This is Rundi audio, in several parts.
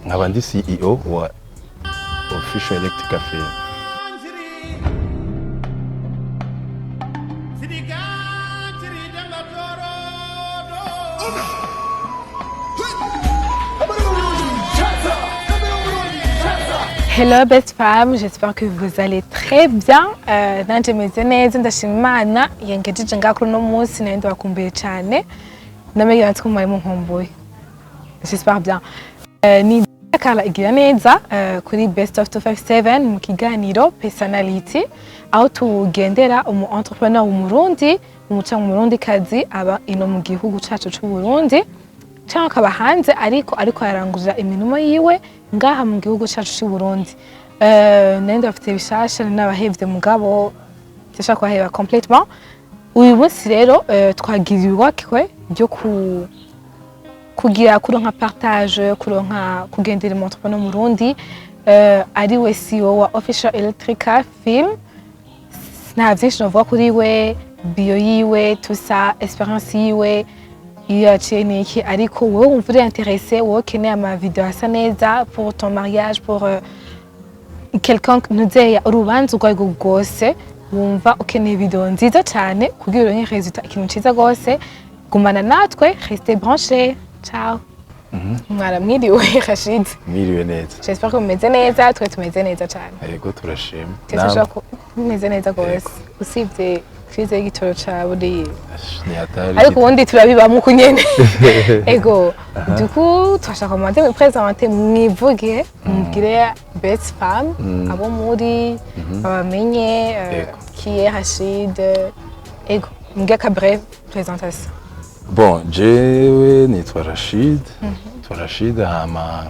Nkaba ndi CEO wa Official Electric Film. Hello best fam, j'espère que vous allez très bien. Nanje meze neza, ndashima Imana yangejeje ngaha kuri uno munsi. Nari ndabakumbuye cyane, namenye natwe mwari munkumbuye. J'espère bien. Ni Carla igira neza kuri Best of 257 mu kiganiro Personality, aho tugendera umu entrepreneur w'Umurundi, umuca Umurundi kazi aba ino mu gihugu cacu c'u Burundi cyangwa akaba hanze, ariko arangurira imirimo yiwe ngaha mu gihugu cyacu cy'u Burundi. Nari ndabafite bishasha n'abahevye, mugabo ndashaka kubaheba complètement. Uyu munsi rero twagiriwe ibakwe ryo kugira kuronka partage, kuronka kugendera umu entrepreneur mu Burundi ari we CEO wa Official Electrica Film. Nta byinshi novuga kuri we, bio yiwe, tusa expérience yiwe iyo yaciye niki, ariko wowe wumva uri intéressé, wowe ukeneye ama vidéo asa neza pour ton mariage, pour quelqu'un ntuzeya urubanza urwo arirwo rwose, wumva ukeneye vidéo nziza cyane kugira uronke résultat, ikintu ciza rwose, gumana natwe, restez branché. Ciao, mwaramwiriwe Rashid? Mwiriwe neza. J'espère que mumeze neza. Twe tumeze neza cyane. Yego, turashima. Twese ko mumeze neza rwose, usibye crise y'igitoro ca buriya. Ni hatari. Ariko ubundi turabibamo uko nyene. Ego, du coup twashaka mubanze mwiprésente, mwivuge, mubwire best fam abo muri babamenye, qui est Rachid. Ego, mubwire ka brève présentation. Bon, jewe nitwa Rashid, nitwa Rashid, hama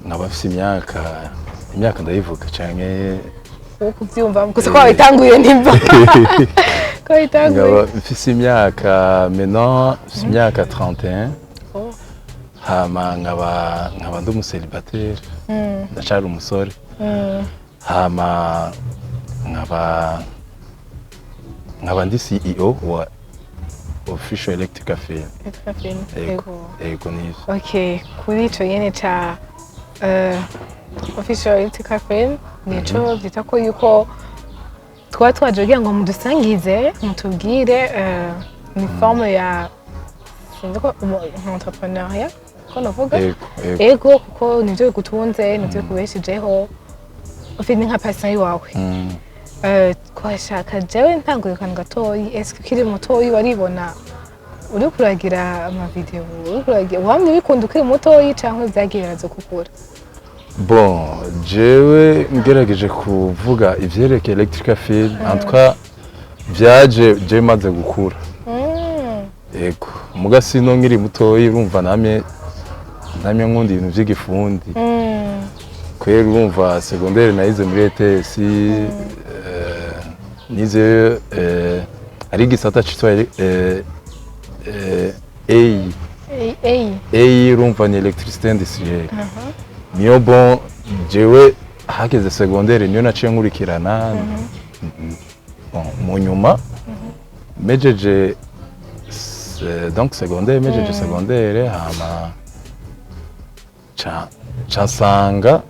nkaba mfise imyaka ndayivuga canke? Uwo kuvyumva gusa ko wabitanguye, nimba ko wabitanguye. Nkaba mfise imyaka, maintenant mfise imyaka 31. Oh. Hama nkaba ndi umucélibataire, ndacari umusore. Hama nkaba ndi CEO wa Official Electric Film. Ego. Ego, nivyo. Okay, kuri ico nyene ca Official Electric Film, nico vyita ko yuko twaba twaje kugira ngo mudusangize, mutubwire ni forme ya, sinzi ko entrepreneuriat ko novuga. Ego. Ego, kuko nivyo bigutunze, nivyo bikubeshejeho, ufite ni nka passion iwawe. Twashaka jewe ntanguye akantu gatoyi: eske ukiri mutoyi waribona uri kuragira amavideo, uri kuragira, wamye ubikunda ukiri mutoyi, canke vyagiye biraza kukura? Bon, jewe ngerageje kuvuga ivyerekeye Electric Film, en tout cas vyaje je maze gukura. Ego, muga sino nkiri mutoyi, urumva namye nkunda ibintu vy'igifundi. Kwera urumva secondaire nayize muri ETS, nize ari igisata citwa EI. Ey. EI, urumva ni électricité industrielle. Niyo, bon, jewe hageze secondaire niyo naciye nkurikirana. Bon, mu nyuma mejeje donc secondaire, mejeje secondaire, hama ca nsanga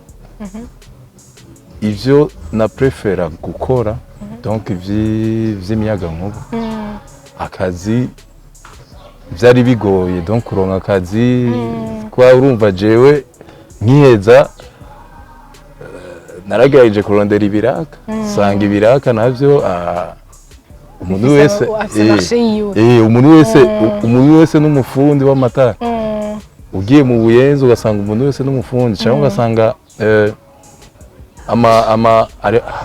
ivyo na préféra gukora, donc vy'imiyagankuba, akazi vyari bigoye, donc kuronka akazi kwa urumva jewe nkiheza naragerageje kurondera ibiraka, sanga ibiraka navyo umuntu wese afise marché yiwe. Umuntu wese n'umufundi w'amatara. Ugiye mu Buyenzi ugasanga umuntu wese n'umufundi, cyangwa ugasanga ama ama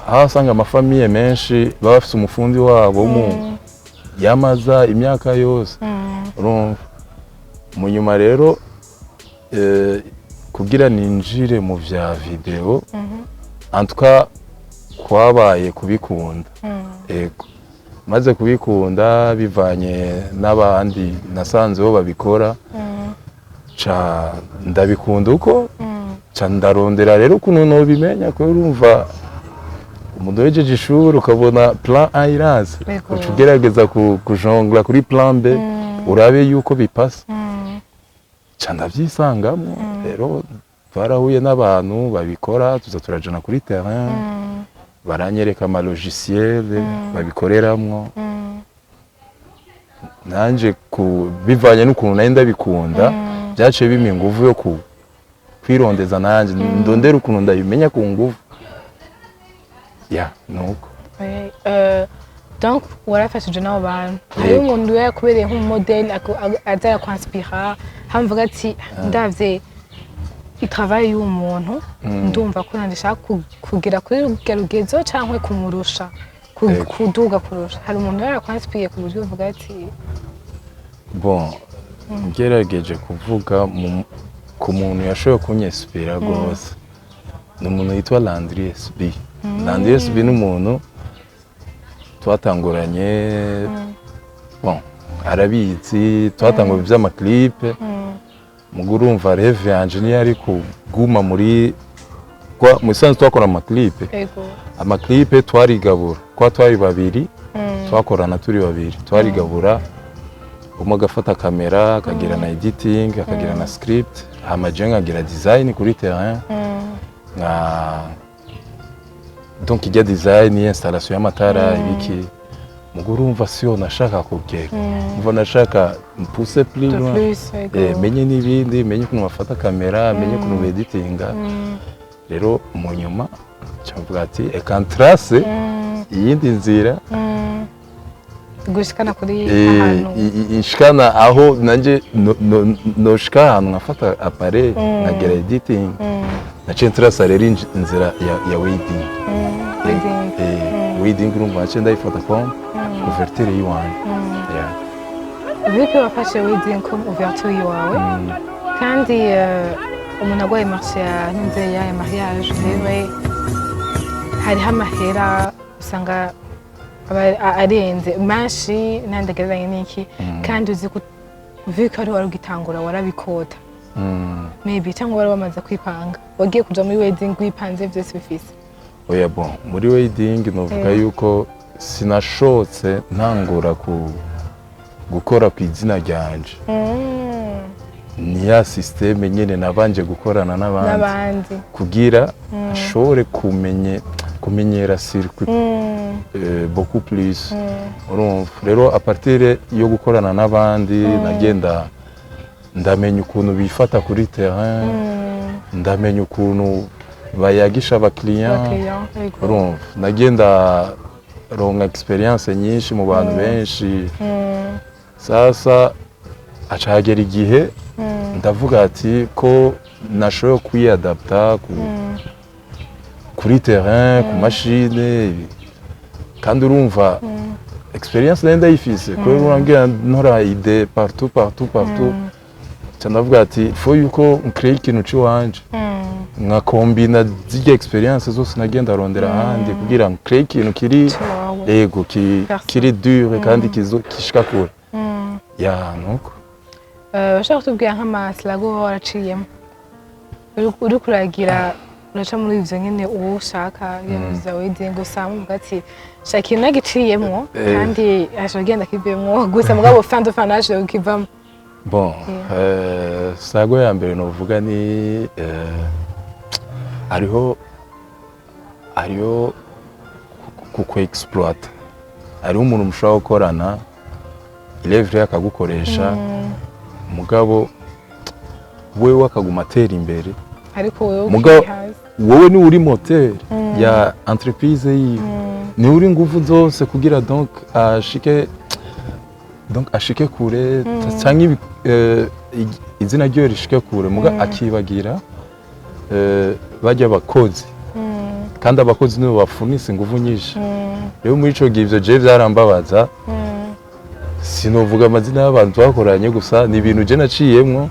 aho usanga amafamilles menshi baba bafise umufundi wabo yamaza imyaka yose. Urumva mu nyuma rero kugira ninjire mu vya vidéo, en tout cas kwabaye kubikunda. Ego, maze kubikunda bivanye n'abandi nasanze bo babikora, ca ndabikunda uko, ca ndarondera rero ukuntu nobimenya, kubera urumva umuntu wejeje ishuri ukabona plan A iranze, uca ugerageza kujongla kuri plan B, urabe yuko bipasa. Ca ndavyisangamo rero. Twarahuye n'abantu babikora, tuza turajana kuri terrain, baranyereka ama logiciel babikoreramwo. Nanje bivanye n'ukuntu nari ndabikunda, byaciye bimpa inguvu yo kwirondeza nanje ndondera ukuntu ndabimenya ku nguvu ya nuko. Ouais, donc warafashije n'abo bantu. Hariho Yego. umuntu we yakubereye nk'umu modèle aza arakwanspira, hamvuga ati: "Ndavye i travail y'uwo muntu, ndumva ko nanje nshaka kugera kuri rurya rugezo canke kumurusha, Yego. kuduga kurusha." Hari umuntu yari yakwanspiriye ku buryo uvuga ati: Bon, ngerageje kuvuga ku muntu yashoboye kunyespira rwose, ni umuntu yitwa Landry SB. Landry SB ni umuntu twatanguranye, bon, arabizi, twatangura ivy'ama clip. Mugo urumva rêve yanje niyo ari kuguma muri kwa mu isanzwe twakora ama clip. Ama clip twarigabura kwa twari babiri, twakorana turi babiri, twarigabura, umwe agafata kamera, akagira na editing, akagira na script, hama je nkagira design kuri terrain, nka donc ijya design, installation y'amatara, ibiki. Mugo urumva siyo nashaka kugera, umva nashaka mpuse plus De loin. Plus, ego. Menye n'ibindi, menye ukuntu bafata kamera, menye ukuntu beditinga. Rero mu nyuma ncavuga ati: "Eka ntrase iyindi nzira." Gushikana kuri ahantu. Inshikana aho nanje noshika ahantu nkafata appareil, nkagira editing. Naciye ntrasa rero inzira ya wedding. Wedding. Wedding urumva naciye ndayifata comme ouverture y'iwanje. Yeah. Vu ko wafashe wedding comme ouverture iwawe, kandi umuntu agwaye marché ya ntuzeya ya mariage rero hariho amahera usanga aba arenze menshi n'andi agereranye n'iki, kandi uzi ko vu ko ari wari ugitangura warabikota, maybe cyangwa wari wamaze kwipanga, wagiye kuja muri wedding wipanze vyose bifise? Oya, bon, muri wedding novuga yuko sinashotse ntangura ku gukora ku izina ryanje. Ni ya système nyene nabanje gukorana n'abandi n'abandi kugira nshobore kumenyera circuit beaucoup plus. Urumva rero, à partir yo gukorana n'abandi, nagenda ndamenya ukuntu bifata kuri terrain, ndamenya ukuntu bayagisha abakiriya. Abakiriya, yego. Urumva nagenda ronka experience nyinshi mu bantu benshi. Sasa aca hagera igihe ndavuga ati ko nashoboye kwiyadapta kuri terrain, ku mashine, kandi urumva experience nari ndayifise kubera urambwira ntora idée partout, partout, partout. Ca ndavuga ati faut yuko ncreye ikintu ciwanje, nkakombina zirya experience zose nagenda rondera ahandi kugira ncreye ikintu kiri Ciwawe. Ego, Personal. kiri dure kandi kishika kure ya nuko. Ushaka kutubwira nk'amasilago uba waraciyemo uri kuragira uraca muri ivyo nyene, uwo ushaka ibintu vya wedding, gusa muvuga ati shaka ikintu nagiciyemwo, kandi ashobora kugenda kivemwo gusa, mugabo fin de fin naje kukivamo. Bon, sago ya mbere novuga ni hariho kuku exploiter. Hariho umuntu mushobora gukorana, il est vrai akagukoresha, mugabo wewe akaguma atera imbere. Ariko wewe ukiri hasi. Wowe ni uri moteur ya entreprise yiwe, ni uri nguvu zose kugira donc ashike, donc ashike kure canke izina ryiwe rishike kure, muga akibagira bajya abakozi, kandi abakozi nibo bafunise inguvu nyinshi. Rero muri ico gihe ivyo jewe vyarambabaza. Sinovuga amazina y'abantu twakoranye, gusa ni ibintu je naciyemwo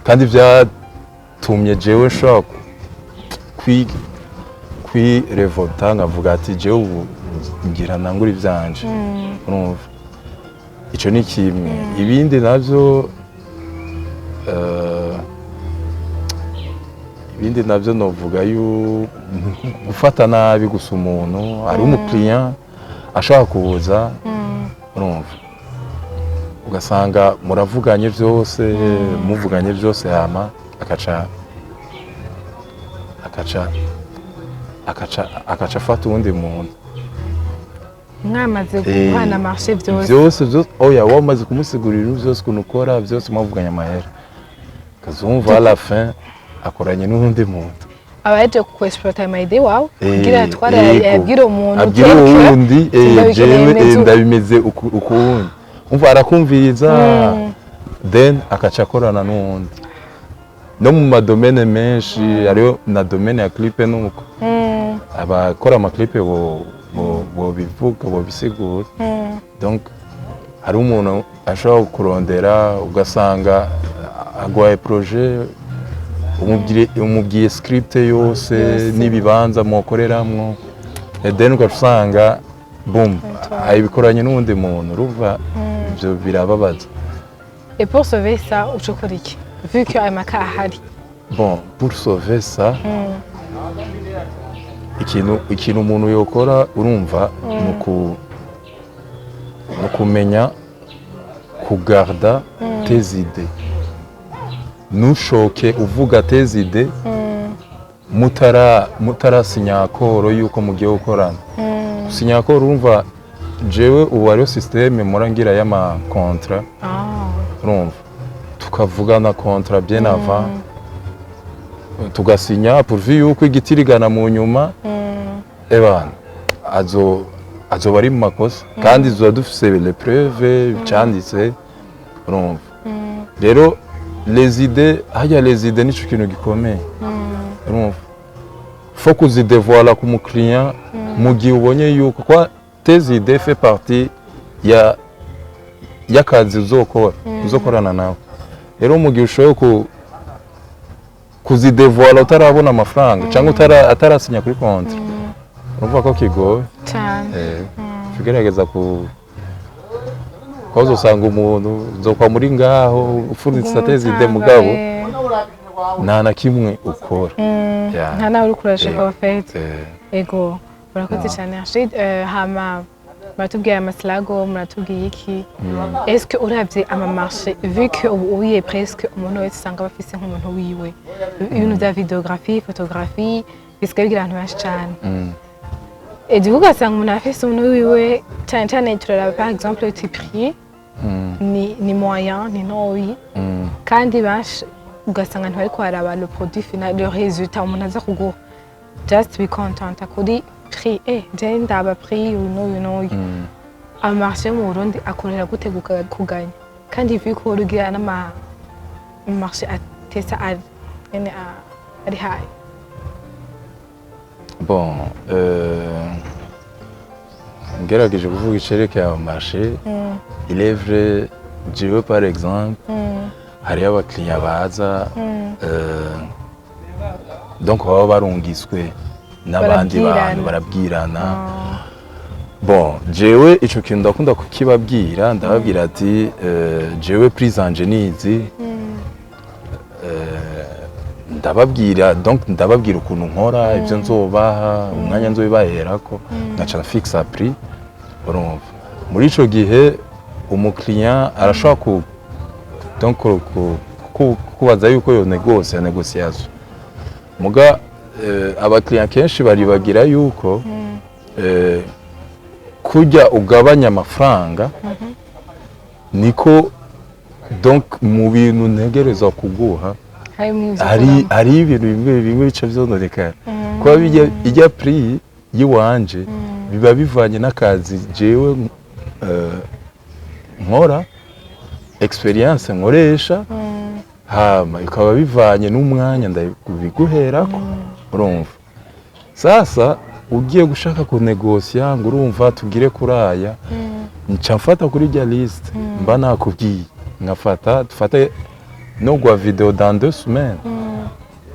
kandi vyatumye jewe nshobora kwirevolta, nkavuga ati jewe ubu ngira nangura ivyanje. Urumva ico ni kimwe. Ibindi navyo novuga yu gufata nabi gusa umuntu ari umukiriya ashaka kuza, urumva ugasanga muravuganye byose, muvuganye byose, hama akaca Akaca afata uwundi muntu. Mwamaze guhana marché byose? Byose byose. Oya, wamaze kumusigurira ibintu byose, ukuntu ukora byose, mwavuganye amahera, kazumva à la fin akoranye n'uwundi muntu. Aba yaje kukwexploita ama idées wawe kugira atware, yego. yabwire umuntu abwire tel que uwundi sindabikeneye. Jewe meze uku. Ndabimeze ukuwundi. Umva, arakumviriza, then akaca akorana n'uwundi. No mu ma domaines menshi hariyo na domaine ya clip, nuko abakora ama clips bo bivuga, bo bisigura. Donc hari umuntu ashobora kurondera, ugasanga agwaye projet, umubwiye script yose Yose. n'ibibanza mwokoreramwo, and then ugaca usanga boom, abikoranye n'uwundi muntu. Urumva ibyo birababaza. Et pour sauver ça, uca ukora iki, vu que ayo maka ahari? Bon, pour sauver ça, ikintu umuntu yokora, urumva, ni ukumenya kugarda tes idées. Ntushoke uvuga tes idées mutarasinya accord yuko mugiye gukorana. Gusinya accord, urumva, jewe ubu hariho système murangira y'ama contrats. Urumva, tukavugana contrat bien avant, tugasinya, pourvu yuko igitirigana mu nyuma, ebana azoba ari mu makosa, kandi tuba dufise les preuves cyanditse. Urumva rero, les idées hajya, les idées nico kintu gikomeye. Urumva, faut kuzidévoila ku mukiriya mu gihe ubonye yuko kwa tes idées fait partie ya y'akazi uzokora, uzokorana nawe. Rero mu gihe ushoboye kuzidévoila utarabona amafaranga cyangwa atarasinya kuri contrat, urumva ko kigoye. Cyane. Tugerageza ku ko uzosanga umuntu nzokwa muri ngaho ufunitse tes idées, mugabo nta na kimwe ukora. Yeah. Nta nawe uri kurashaka en fait. Ego, murakoze cyane, Rachid. Hama muratubwiye amasirago, muratubwiye iki. Est-ce que uravye ama marchés, vu que ubu uye presque umuntu wese usanga bafise nk'umuntu wiwe, ibintu vya vidéographie, photographie bisigaye bigira abantu benshi cane, et du coup ugasanga umuntu afise umuntu wiwe cyane cyane, turaraba par exemple uti prix ni moyen, ni ntoyi, kandi benshi ugasanga ntibariko baraba le produit final, le résultat umuntu aza kuguha, just be content kuri prix. Je ndaba prix uyu n'uyu n'uyu. Ama marchés mu Burundi akorera gute kuganya, kandi vu ko ugira n'ama marché atesa ari nyene ari high? Bon, ngerageje kuvuga icerekeye ayo marché, il est vrai, jewe par exemple hariho abakiriya baza, donc baba barungiswe n'abandi bantu. Barabwirana. Barabwirana. Bon, jewe ico kintu ndakunda kukibabwira, ndababwira ati jewe prix zanje nizi. Ndababwira, donc ndababwira ukuntu nkora, ibyo nzobaha, umwanya nzobibaherako, nkaca fixa prix. Urumva, muri ico gihe umukiriya arashobora ku donc kubaza yuko yo négocia, négociation. Muga abakiriya kenshi baribagira yuko kurya ugabanya amafaranga niko, donc mu bintu ntegerezwa kuguha harimo ivyo hari ukuramo. Hari ibintu bimwe bimwe bica vyononekara, kuba bijya ijya prix yiwanje biba bivanye n'akazi jewe nkora, expérience nkoresha, hama bikaba bivanye n'umwanya ndabiguherako. Urumva, sasa ugiye gushaka kunegosia ngo urumva tugire kuraya, nca mfata kuri rya liste mba nakubwiye, nkafata dufate no gwa vidéo dans 2 semaines,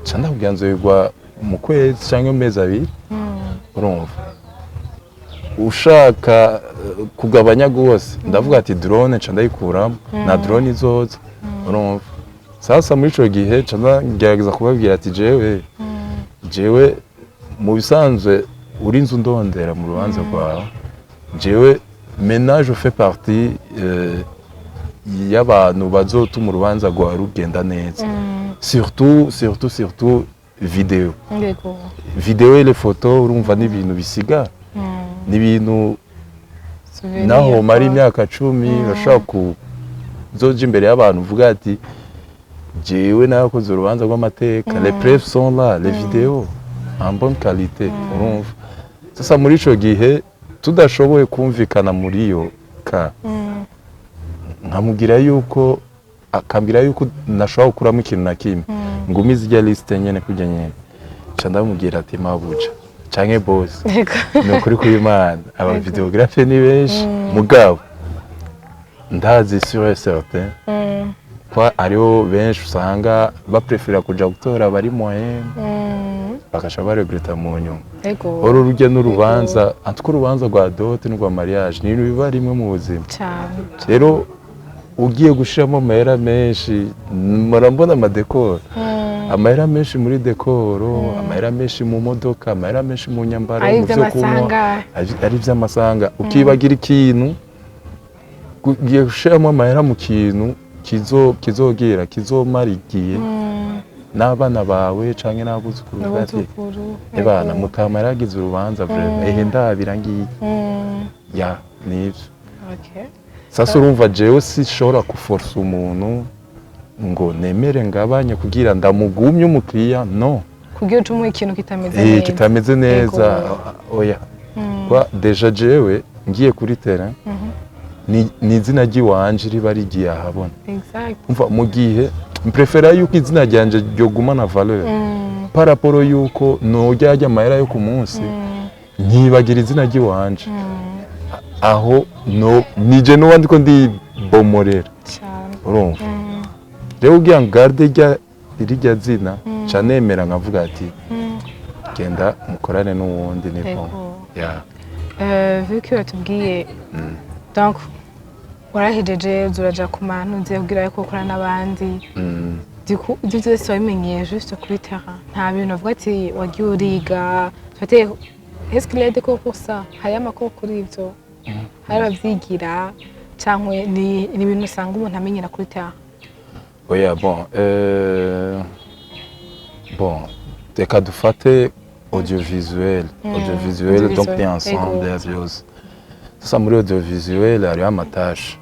nca ndakubwira nzoyigwa mu kwezi cyangwa mu mezi 2. Urumva, ushaka kugabanya rwose, ndavuga ati drone nca ndayikuramo, na drone izoza. Urumva, sasa muri ico gihe nca ndagerageza kubabwira ati jewe mu bisanzwe uri inzu ndondera mu rubanza rwawe, jewe ménage je fais partie y'abantu bazotuma urubanza rwawe rugenda neza, surtout surtout surtout video. Video et les photos, urumva n'ibintu bisiga, n'ibintu Souvenir, naho mara quoi. imyaka 10 urashobora kuzoja imbere y'abantu uvuga ati: "Jewe nakoze urubanza rw'amateka, les preuves sont là, les vidéos en bonne qualité." Urumva sasa muri ico gihe tudashoboye kumvikana muri iyo ka, nkamubwira yuko, akambwira yuko nashobora gukuramo ikintu na kimwe, ngumize irya liste nyene kurya nyene, nca ndamubwira ati: "Mabuja canke boss, ni ukuri kw'Imana, aba vidéographe ni benshi, mugabo ndazi sûr et certain ko hariho benshi usanga baprefera kuja gutora abari moyen, bagaca baregreta mu nyuma." Uru rujya n'urubanza, en tout cas urubanza rwa dot n'urwa mariage ni ibintu biba rimwe mu buzima. Rero ugiye gushiramo amahera menshi, murambona ama décor, amahera menshi muri décor, amahera menshi mu modoka, amahera menshi mu nyambaro, Ari mu byo kunywa, iby'amasanga. ari iby'amasanga, ukibagira ikintu ugiye gushiramo amahera mu kintu kizogira kizomara igihe n'abana bawe canke n'abuzukuru, uvuga ati: N'abuzukuru. "Ebana, mutama yaragize urubanza vraiment, ehe ndabira ngiyi." Ya, nivyo. Sasa urumva jewe sishobora kuforsa umuntu ngo nemere ngabanye kugira ndamugumye umukiriya, no. Kugira uce umuha ikintu kitameze neza. Kitameze neza. Oya. Kwa déjà jewe ngiye kuri terrain, ni izina ry'iwanje riba rigiye ahabona. Umva, mu gihe mprefera yuko izina ryanje ryogumana valeur par rapport yuko nojya ajya amahera yo ku munsi, nkibagira izina ry'iwanje, aho no nije nuba ndiko ndibomorera. Urumva rero, ugira ngo garde rirya zina, ca nemera nkavuga ati: "Genda mukorane n'uwundi, ni bon." Ya. Vu que watubwiye, donc warahejeje uraja ku mantu ugiye kugira yuko ukora n'abandi. Du coup, ibyo byose wabimenyeye juste kuri terrain, nta bintu uvuga ati wagiye uriga? Fate, est-ce qu'il y a des cours pour ça? Hariyo ama cours kuri ibyo? Hari ababyigira cyangwa ni ibintu usanga umuntu amenyera kuri terrain? Oya, bon, bon, reka dufate audiovisuel. Audiovisuel, donc ni ensemble ya byose. Sasa muri audiovisuel hariho ama tâches,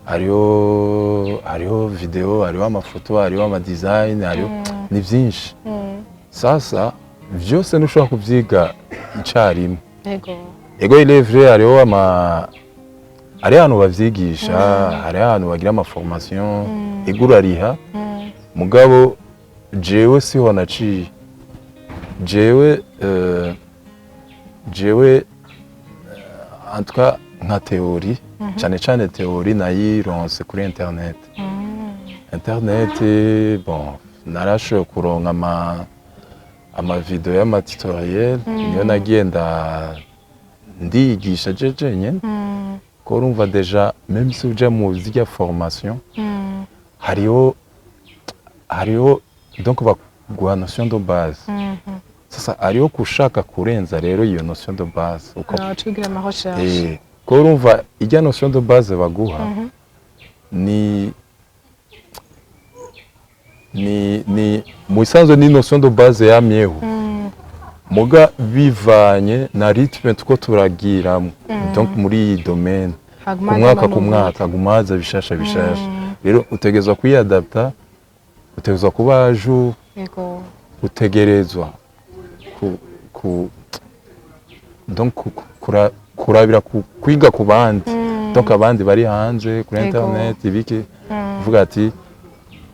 hariho video, hariho amafoto, hariho ama design, hariho ni byinshi. Sasa vyose ntushobora kuvyiga icarimwe. Ego, il est vrai, hariho ama hariho ahantu bavyigisha, hariho ahantu bagira ama formation, ego urariha. Mugabo jewe siho naciye. Jewe, en tout cas nka théorie, cyane cyane théorie nayironse kuri internet. Internet, bon, narashoboye kuronka ama vidéo y'ama tutoriel, niyo nagiye ndiyigisha jeje nyene. Ko urumva déjà, même si uja mu zirya formation, hariho donc baguha notion de base. Sasa hariho kushaka kurenza rero iyo notion de base Nawe ama recherche. Ko urumva ijya notion de base baguha ni mu isanzwe ni notion de base yamyeho, muga bivanye na rythme tuko turagiramo, donc muri iyi domaine, ku mwaka ku mwaka guma haza bishasha bishasha. Rero utegerezwa kwiyadapta, utegerezwa kuba à jour, utegerezwa ku donc kurabira kwiga ku bandi, donc abandi bari hanze kuri internet, ibiki, uvuga ati: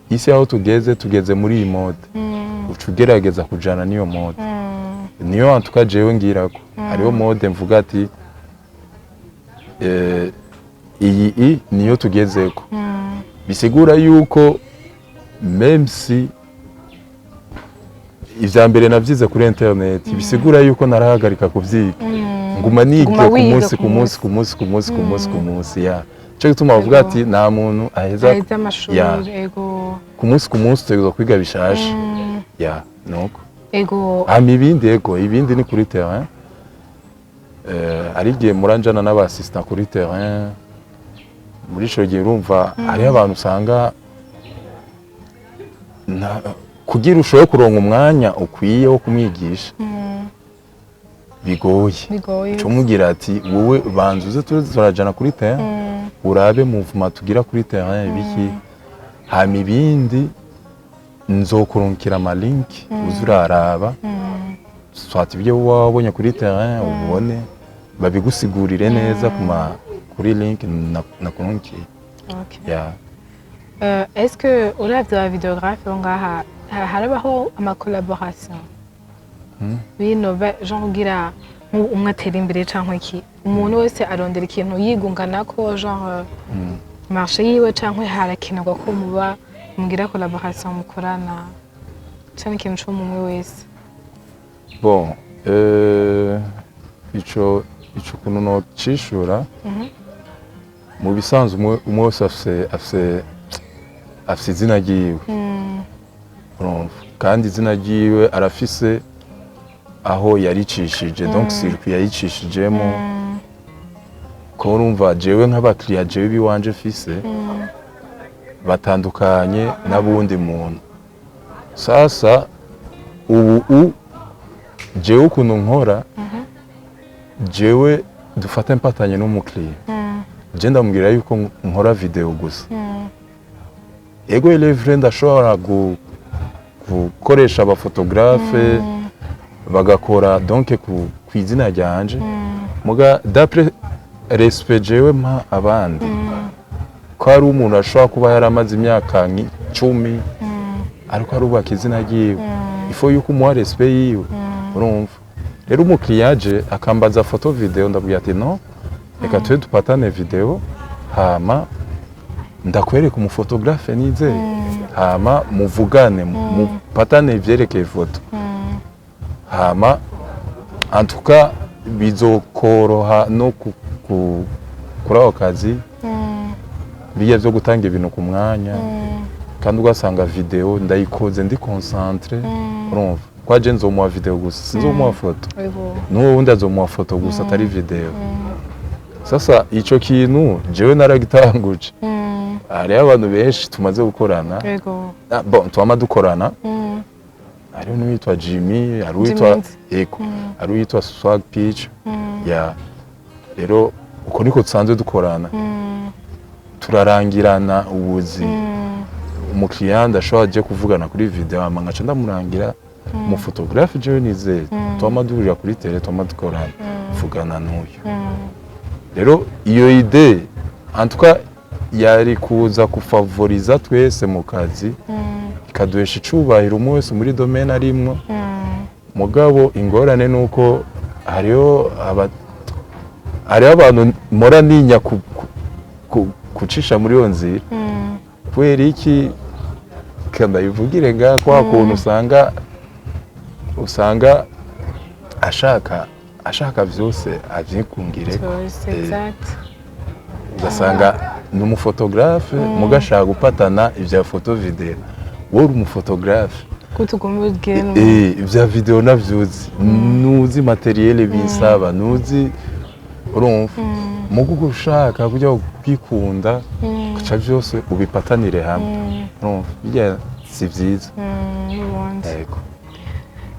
"Isi aho tugeze, tugeze muri iyi mode." Uca ugerageza kujana n'iyo mode. Niyo en tout cas jewe ngirako, hariho mode mvuga ati: "Iyi niyo tugezeko." Bisigura yuko même si ivya mbere navyize kuri internet, bisigura yuko narahagarika kuvyiga, nguma niga Guma ku wiga munsi ku ku munsi, ku munsi, ku munsi, ku munsi, ku munsi. Ya, cyo gituma bavuga ati nta muntu aheza aheza amashuri. Ya. Ku munsi ku munsi utegerezwa kwiga bishasha. Ya, nuko. Hama ibindi, ego, ibindi ni kuri terrain. Hari igihe muranjana n'aba assistant kuri terrain. Muri ico gihe urumva hariho abantu usanga Kugira ushobore kuronka umwanya ukwiye wo kumwigisha bigoye. Bigoye. Uca ati: "Wowe banza uze tuze turajana kuri terrain, urabe mouvement tugira kuri terrain ibiki, hama ibindi nzokurunkira ama link, uze uraraba soit ibyo wabonye kuri terrain, ubone babigusigurire neza kuma kuri link nakurunkiye." Yeah. Est-ce que uravye aba vidéographe bo ngaha harabaho ama collaboration bino genre kugira umwe atera imbere, canke iki, umuntu wese arondera ikintu yigunganako, genre marché yiwe, canke harakenerwa ko muba mugira collaboration, mukorana, canke ikintu co mumwe wese? Bon, ico kuntu nocishura, mu bisanzwe umwe wese afise izina ryiwe, urumva, kandi izina ryiwe arafise aho yaricishije, donc circuit yayicishijemo. Ko urumva jewe nk'abakiriya jewe biwanje fise batandukanye n'abundi muntu. Sasa ubu jewe ukuntu nkora, jewe dufate mpatanye n'umukiriya, je ndamubwira yuko nkora video gusa. Ego, il est vrai, ndashobora gukoresha abaphotographe bagakora donc ku izina ryanje, muga d'après respect jewe mpa abandi, ko hari umuntu ashobora kuba yaramaze imyaka nk'icumi ariko arubaka izina ryiwe, il faut yuko umuha respect yiwe, urumva. Rero umukiriya aje akambaza photo video, ndabwira ati: "No, reka tube dupatane video, hama ndakwereka umuphotographe nizeye, hama muvugane, mupatane ivyerekeye photo, hama en tout cas bizokoroha no kuri ako kazi bijya byo gutanga ibintu ku mwanya." Kandi ugasanga video ndayikoze ndi concentré, urumva ko aje nzomuha video gusa, sinzomuha photo. N'uwo wundi azomuha photo gusa, atari video. Sasa ico kintu jewe naragitanguje. Hariho abantu benshi tumaze gukorana. Ah, bon, twama dukorana. Hariho n'uwitwa Jimmy, hari uwitwa Jimmy. Ego, hari uwitwa Swag Peach ya. Rero uko niko dusanzwe dukorana, turarangirana ubuzi. Umukiriya ndashobora aje kuvugana kuri video, hama nkaca ndamurangira umuphotographe jewe nizeye, twama duhurira kuri terrain, twama dukorana, vugana n'uyu. Rero iyo idée en tout cas yari kuza kufavoriza twese mu kazi, ikaduhesha icubahiro umwe wese muri domaine arimwo. Mugabo ingorane nuko hariho abantu mpora ninya kucisha muri iyo nzira. Kubera iki? Kandabivugire nga kwa kuntu usanga ashaka vyose avyikungireko. Byose. Exact. Ugasanga ni umuphotographe, mugashaka gupatana ibya photo video. Wowe uri umuphotographe. Ko tugomba ubwire. Ibya video navyuzi, nuzi matériel bisaba, nuzi, urumva, mugugu ushaka kujya kwikunda ugaca byose ubipatanire hamwe, urumva bijya si vyiza. N'ubundi. Yego.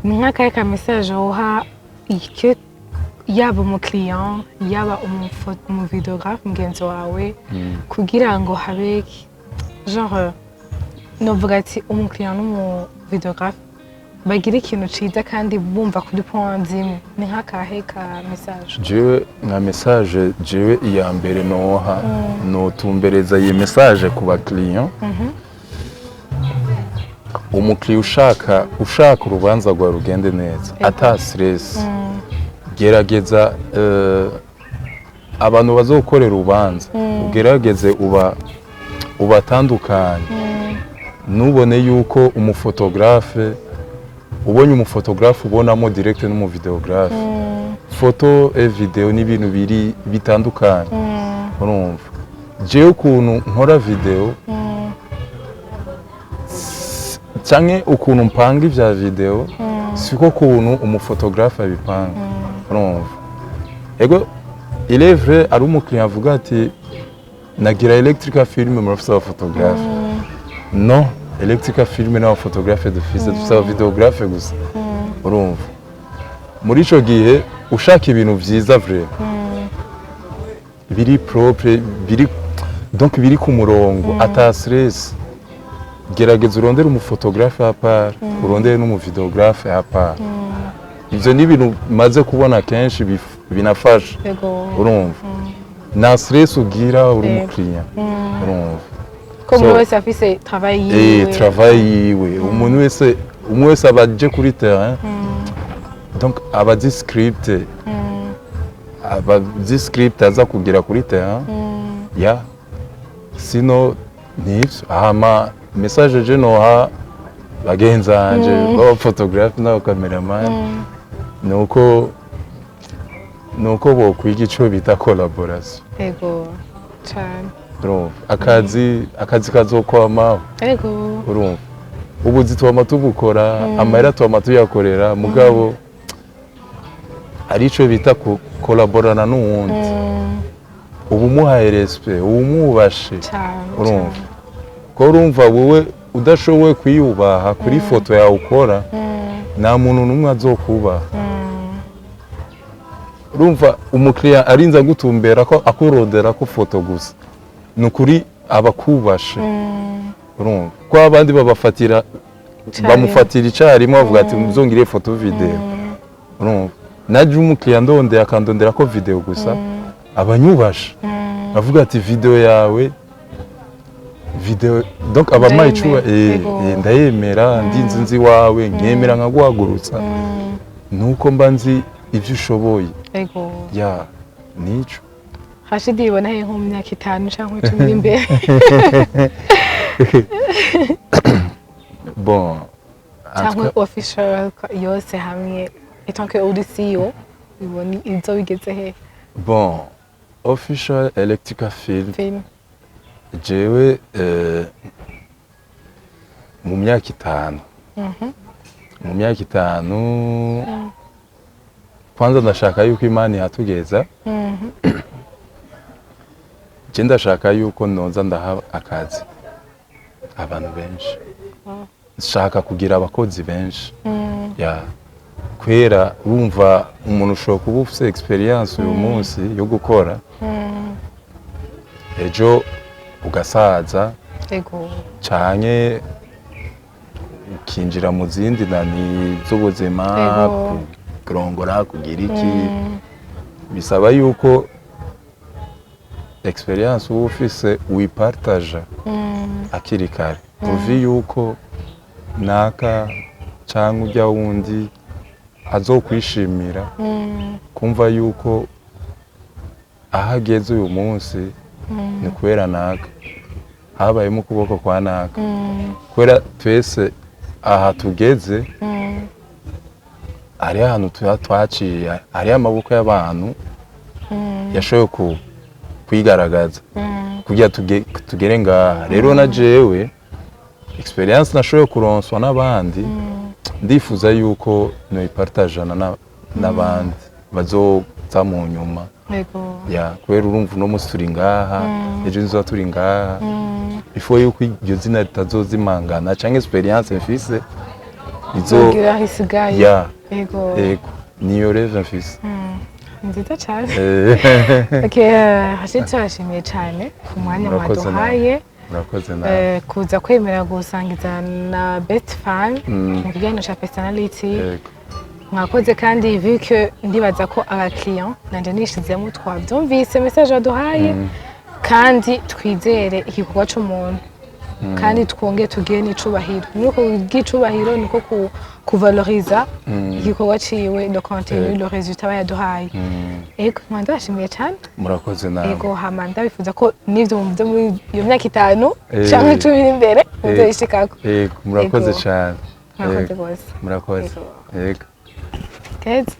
Ni nk'akahe ka message woha icyo, yaba umukiriya, yaba umuvidéographe mugenzi wawe, kugira ngo habe genre novuga ati umukiriya n'umuvidéographe bagira ikintu ciza kandi bumva kuri point zimwe? Ni nk'akahe ka message? Jewe nka message, jewe iya mbere noha, notumbereza iyi message ku bakiriya: umukiriya ushaka urubanza rwawe rugende neza ata stress, gerageza abantu bazokorera urubanza, ugerageze uba ubatandukanye. Nubone yuko umuphotographe, ubonye umuphotographe ubonamo direct n'umuvidéographe. Photo et video ni ibintu biri bitandukanye, urumva. Jewe ukuntu nkora video canke ukuntu mpanga ivya video, siko kuntu umuphotographe abipanga, urumva. Ego, il est vrai, ari umukiriya avuga ati: "Nagira Electrica Film, murafise abaphotographe." No. Electrica Film n'aba photographe dufise, dufise aba vidéographe gusa. Urumva, muri ico gihe ushaka ibintu vyiza, vrai, biri propre, biri, donc biri ku murongo, ata stress, gerageza urondere umu photographe à part, urondere n'umu vidéographe à part. Ivyo ni ibintu maze kubona kenshi binafasha. Urumva, nta stress ugira uri umukiriya, urumva. Ko umwe wese afise travail yiwe. Travail yiwe, umuntu wese, umwe wese aba aje kuri terrain, donc aba azi script, aba azi script aza kugira kuri terrain. Ya, sino nivyo. Hama message je noha bagenzi banje b'aba photographe n'aba cameraman nuko bokwiga ico bita collaboration. Ego cane. Urumva, akazi kazokwamaho. Urumva, ubuzi twama tubukora, amahera twama tuyakorera, mugabo ari ico bita kolaborana n'uwundi, uba umuhaye respect, uba umwubashe. Urumva ko, urumva, wowe udashoboye kwiyubaha kuri foto yawe ukora, nta muntu n'umwe azokubaha. Urumva, umukiriya arinze agutumbera ko akurondera ko foto gusa, ni ukuri aba akubashe. Urumva ko abandi babafatira, bamufatira icyarimwe, bavuga ati muzongere foto, vidéo. Urumva, naje umukiriya ndondeye akandondera ko vidéo gusa, abanyubashe, avuga ati vidéo yawe, vidéo, donc abampaye icuba. Ndayemera. Yego. Ndayemera, ndinzi nzi iwawe, nkemera nkaguhagurutsa, nuko mba nzi ibyo ushoboye. Ya, nico. Rashidi ibona he nko mu myaka 5 cyangwa 10 iri imbere? Bon, en tout Cyangwa cas, official yose hamwe, étant que uri CEO, ibona izo bigeze he? Bon, Official Electrica Film, Film. Jewe mu myaka 5, mu myaka 5 kwanza ndashaka yuko Imana ihatugeza. Je ndashaka yuko noza ndaha akazi abantu benshi. Nshaka kugira abakozi benshi. Ya, kwera urumva, umuntu ushobora kuba ufite experience uyu munsi yo gukora, ejo ugasaza, canke ukinjira mu zindi nani z'ubuzima, kurongora, kugira iki, bisaba yuko experience uba ufise uyipartaja akiri kare, uvi yuko naka canke ujya wundi azokwishimira kumva yuko aho ageze uyu munsi ni kubera naka, habayemo ukuboko kwa naka. Kubera twese aha tugeze, hariho ahantu tuba twaciye, hariho amaboko y'abantu yashoboye kwigaragaza kugira tugere ngaha. Rero na jewe experience nashoboye kuronswa n'abandi, ndifuza yuko noyipartajana n'abandi bazoza mu nyuma. Ya, kubera urumva, uno munsi turi ngaha, ejo nzoba turi ngaha, ifo yuko iryo zina ritazozimangana canke experience mfise izo Zogira aho isigaye. Ya. Ego. Ego, niyo rêve mfise. Ni nziza cyane. Okay, Rashid, turashimiye cyane ku mwanya Murakoze nawe. mwaduhaye. Murakoze nawe. Kuza kwemera gusangiza na Best Fan mu kiganiro cya personality. Mwakoze, kandi vu que ndibaza ko abakiriya nanje nishizemo twabyumvise message waduhaye, kandi twizere igikorwa c'umuntu, kandi twongere tugire n'icubahiro. Muri uko bw'icubahiro niko kuvaloriza igikorwa ciwe, le contenu, le résultat bayaduhaye. Ego, nkaba ndabashimiye cyane. Murakoze nawe. Ego, hama ndabifuza ko n'ivyo byo muri iyo myaka 5 canke 10 iri imbere muzoyishikako. Ego, murakoze Ego. cyane. Murakoze Ego. rwose. Murakoze. Ego. Ego. Keza.